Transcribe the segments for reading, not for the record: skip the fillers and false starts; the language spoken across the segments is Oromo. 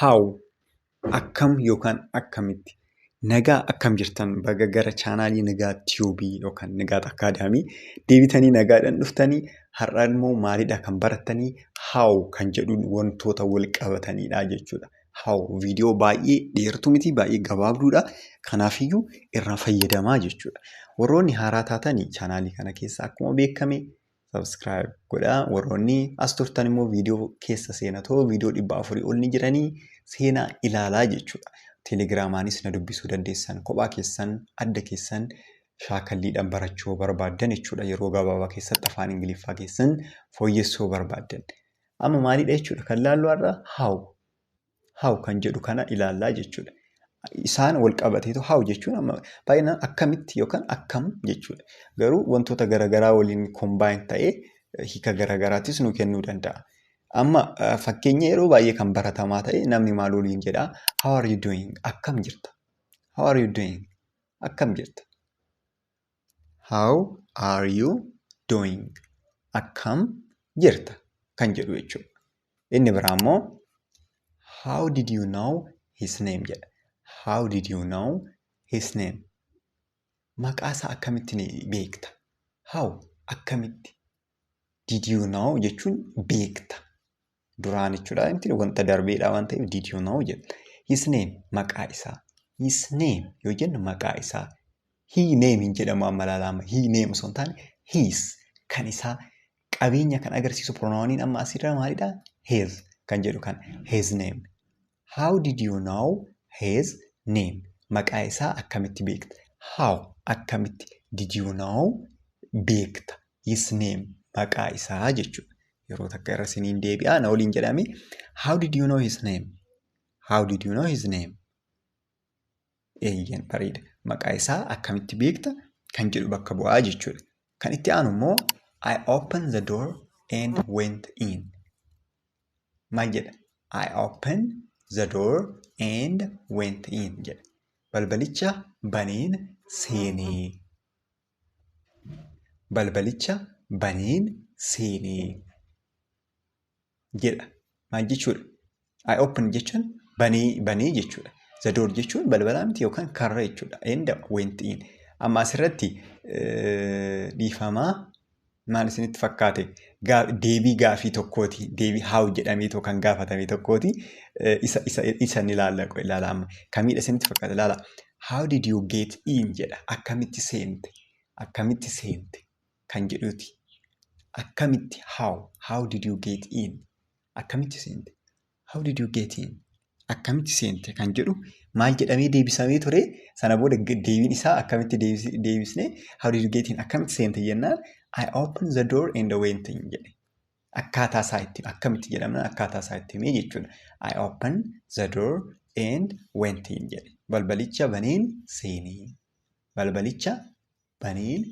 How, akkam yookaan akkamitti. Nagaa, akkam jirtan? Baga gara chaanaalii Nagaa Tube yookaan Nagaa Academy deebitanii nagaadhaan dhuftanii. Har'a immoo maalidha kan barattanii? How kan jedhuun wantoota wal qabatanidha jechuudha. How viidiyoo baay'ee dheertuu miti, baay'ee gabaabduudha. Kanaafiyyuu irraa fayyadamaa jechuudha. Warroonni haaraa taatanii chaanaalii kana keessa, akkuma beekame subscribe godhaa. Warroonni as turtan immoo viidiyoo keessa seenatoo viidiyoo 400 ol ni jiranii, seenaa ilaalaa jechuudha. Telegiraamaanis na dubbisuu dandeessan, kophaa keessan adda keessan shaakalliidhaan barachuu barbaaddan jechuudha. Yeroo gabaabaa keessatti afaan Ingiliffaa keessan fooyyessuu barbaaddan. Amma maalidha jechuudha kan laallu har'a? How. How kan jedhu kana ilaallaa jechuudha. Isaan wal qabateetu how jechuun amma baay'inaan akkamitti yookaan akkam jechuudha. Garuu wantoota garaagaraa waliin combine ta'ee hiika garaagaraatis nu kennuu danda'a. Amma fakkeenya yeroo baay'ee kan baratamaa ta'e, namni maal waliin jedhaa? "How are you doing?" Akkam jirta? "How are you doing?" Akkam jirta? "How are you doing?" Akkam jirta kan jedhu jechuudha. Inni biraa immoo "How did you know his name?" jedha. "How did you know his name?" Maqaa isaa akkamitti beekta? How, akkamitti. Did you know jechuun beekta. Duraan jechuudha. Inni wanta darbeedha waan ta'eef did you know jedha. His name, maqaa isaa. His name yoo jennu maqaa isaa. He name hin jedhamu amma, ilaala. He name osoo hin taane his, kan isaa, qabeenya kan agarsiisu pronouniin amma asirra maalidha? His kan jedhu kan, his name. "How did you know his name?" Maqaa isaa akkamitti beekta? How, akkamitti, did you know, beekta, his name, maqaa isaa jechuudha. Yeroo takka irra isiniin deebi'aa, na waliin jedhame. "How did you know his name? How did you know his name?" Eeyyan, bareeda. Maqaa isaa akkamitti beekta kan jedhu bakka bu'aa jechuudha. Kan itti aanu immoo "I opened the door and went in." Maal jedha? "I opened the door and went in" jedha. Balbalicha baneen seenee. Balbalicha baneen seenee jedha. Maal jechuudha? I open jechuun banee, banee jechuudha. The door jechuun balbalaa miti yookaan karra jechuudha. And went in. Amma asirratti dhiifamaa, maal isinitti fakkaate? Deebii gaafii tokkooti. Deebii how jedhameetoo kan gaafatame tokkooti. Isa ni ilaalla, ilaala amma. Kamiidha isinitti fakkaate? Ilaala. "How did you get in?" jedha. Akkamitti seente? Akkamitti seente kan jedhuti. Akkamitti, how? "How did you get in?" Akkamitti seente? "How did you get in?" Akkamitti seente kan jedhu maal jedhamee deebisamee ture? Sana booda deebiin isaa akkamitti deebisnee? "How did you get in?" Akkamitti seente jennaan "I opened the door and went in" jedhe. Akkaataa isaa itti akkamitti jedhamna, akkaataa isaa itti himee jechuudha. "I opened the door and went in" jedhe. Balbalicha baneen seenee. Balbalicha baneen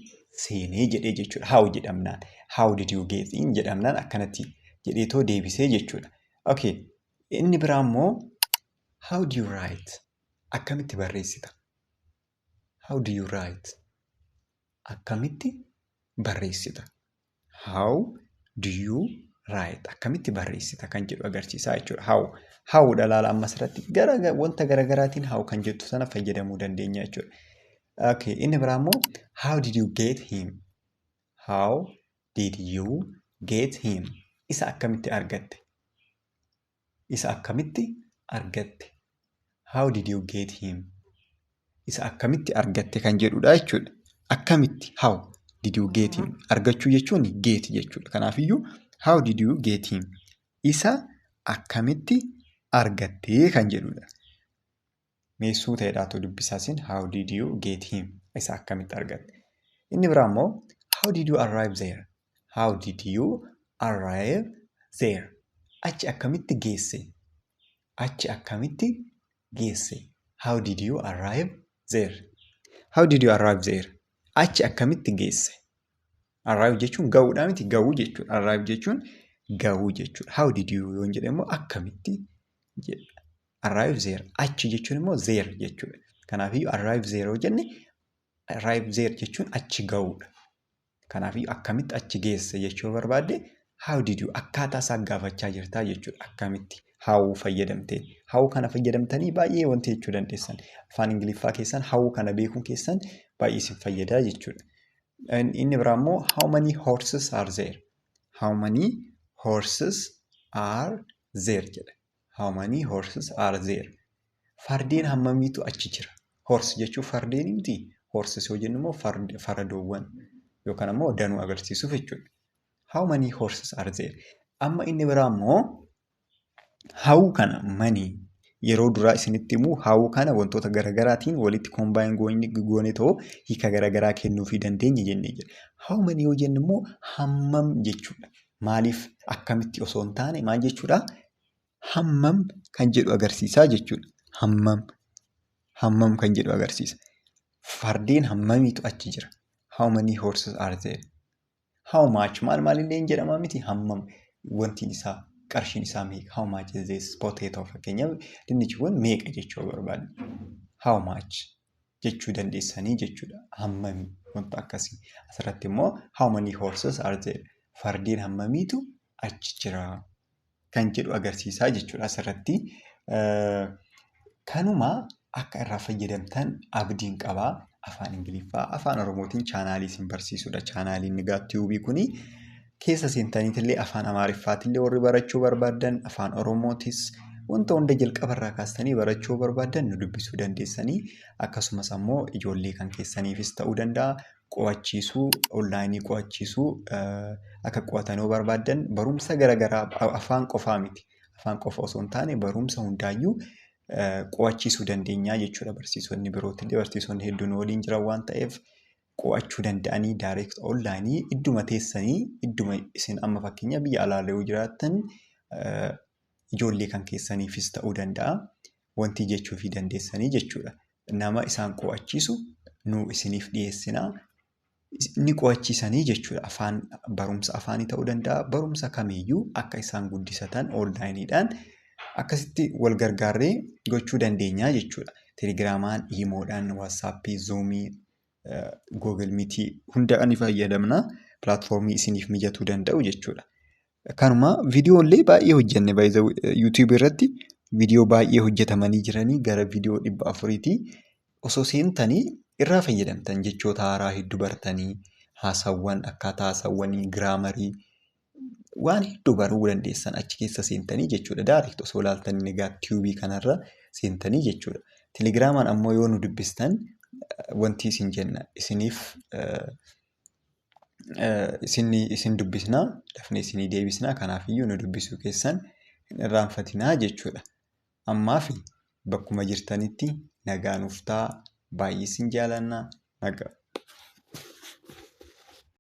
seenee jedhee jechuudha. How jedhamnaan. "How did you get in?" jedhamnaan akkanatti jedheetoo deebisee jechuudha. Okay. Inni biraa immoo "How do you write?" Akkamitti barreessita? "How do you write?" Akkamitti barreessita? "How do you write?" Akkamitti barreessita kan jedhu agarsiisaa jechuudha. How. How dha, laala, amma asirratti gara wanta garaagaraatiin how kan jettu sana fayyadamuu dandeenya jechuudha. Okay. Inni biraa immoo "How did you get him?" "How did you get him?" Isa akkamitti argatte? Isa akkamitti argatte? "How did you get him?" Isa akkamitti argatte kan jedhudha jechuudha. Akkamitti, how did you get him? Argachuu jechuun get jechuudha. Kanaafiyyuu "How did you get him?" Isa akkamitti argattee kan jedhudha. Meessuu ta'edhaatu dubbisaa, "How did you get him?" Isa akkamitti argatte? Inni biraa immoo "How did you arrive there?" "How did you arrive there?" Achi akkamitti geesse? Achi akkamitti geesse? "How did you arrive there?" "How did you arrive there?" Achi akkamitti geesse? Arrive jechuun ga'uudha miti, ga'uu jechuudha. Arrive jechuun ga'uu jechuudha. How did you yoon jedhe immoo akkamitti jedha. Arrive there. Achi jechuun immoo there jechuudha. Kanaafiyyuu arrive there yoo jenne, arrive there jechuun achi ga'uudha. Kanaafiyyuu akkamitti achi geesse jechuu barbaadde, how did you, akkaataa isaa gaafachaa jirtaa jechuudha. Akkamitti, How fayyadamte. How kana fayyadamtanii baay'ee wanti jechuu dandeessan. Afaan Ingiliffaa keessan how kana beekuun keessan baay'ee isin fayyadaa jechuudha. Inni biraa immoo, "How many horses are there?" "How many horses are there?" jedha. "How many horses are there?" Fardeen hammamiitu achi jira? Horse jechuun fardeen miti. Horses yoo jennu immoo faradoowwan yookaan immoo danuu agarsiisuuf jechuudha. "How many horses are there?" Amma inni biraa immoo how kana many yeroo duraa isinitti himu, how kana wantoota garaagaraatiin walitti combine goone ta'uu hiika garaagaraa kennuufii dandeenya jennee jira. How many yoo jennu immoo hammam jechuudha. Maaliif, akkamitti osoo hin taane, maal jechuudha? Hammam kan jedhu agarsiisaa jechuudha. Hammam, hammam kan jedhu agarsiisa. Fardeen hammamiitu achi jira? "How many horses are there?" How much maal maalillee hin jedhama miti, hammam wanti isaa, qarshiin isaa meeqa? "How much is this potato?" Fakkeenyaaf, dinnichi kun meeqa jechuu barbaadne. How much jechuu dandeessanii jechuudha. Hammami wanta akkasii. Asirratti immoo, "How many horses are there?" Fardeen hammamiitu achi jira kan jedhu agarsiisaa jechuudha asirratti. Kanuma akka irraa fayyadamtan abdiin qabaa. Afaan Ingiliffaa, afaan Oromootiin chaanaalii isin barsiisudha. Chaanaaliin Nigaat Tiyuubii kuni keessa seentaniitillee afaan Amaariffaatillee warri barachuu barbaaddan, afaan Oromootis wanta hunda jalqabarraa kaastanii barachuu barbaaddan nu dubbisuu dandeessanii. Akkasumas ammoo ijoollee kan keessaniifis ta'uu danda'a, qo'achiisuu, onlaayinii qo'achiisuu, akka qo'atan yoo barbaaddan, barumsa garaagaraa, afaan qofaa miti, afaan qofa osoo hin taane barumsa hundaayyuu qo'achiisuu dandeenya jechuudha. Barsiisonni birootillee, barsiisonni hedduun waliin jiran waan ta'eef, qo'achuu danda'anii direct onlaayinii idduma teessanii, idduma isin amma fakkeenya biyya alaa yoo jiraattan, ijoollee kan keessaniifis ta'uu danda'a. Wanti jechuufii dandeessanii jechuudha. Nama isaan qo'achiisu nu isiniif dhiyeessinaa. Ni qo'achiisanii jechuudha. Afaan, barumsa afaanii ta'uu danda'a. Barumsa kamiyyuu akka isaan guddisatan onlaayiniidhaan akkasitti wal gargaarree gochuu dandeenya jechuudha. Telegiraamaan, Iimoodhaan, Waatsaappii, Zuumii, Google Meetii hunda ni fayyadamna. Pilaatfoormii isiniif mijatuu danda'u jechuudha. Kanuma viidiyoolee baay'ee hojjenne, yuutuubii irratti viidiyoo baay'ee hojjetamanii jiranii, gara viidiyoo 400ti. Osoo seentanii irraa fayyadamtan, jechoota haaraa hedduu bartanii, haasawwan, akkaataa haasawwanii, giraamarii, waan hedduu baruu dandeessan achi keessa seentanii jechuudha. Direct osoo ilaaltanii Nigaat Tiyuubii kanarra seentanii jechuudha. Telegiraamaan ammoo yoo nu dubbistan, wanti isin jenna isiniif isin dubbisnaa, dafnee isinii deebisnaa. Kanaafiyyuu nu dubbisuu keessan hin irraanfatinaa jechuudha. Ammaaf bakkuma jirtanitti nagaa nuuf ta'a. Baay'ee isin jaalannaa. Nagaa.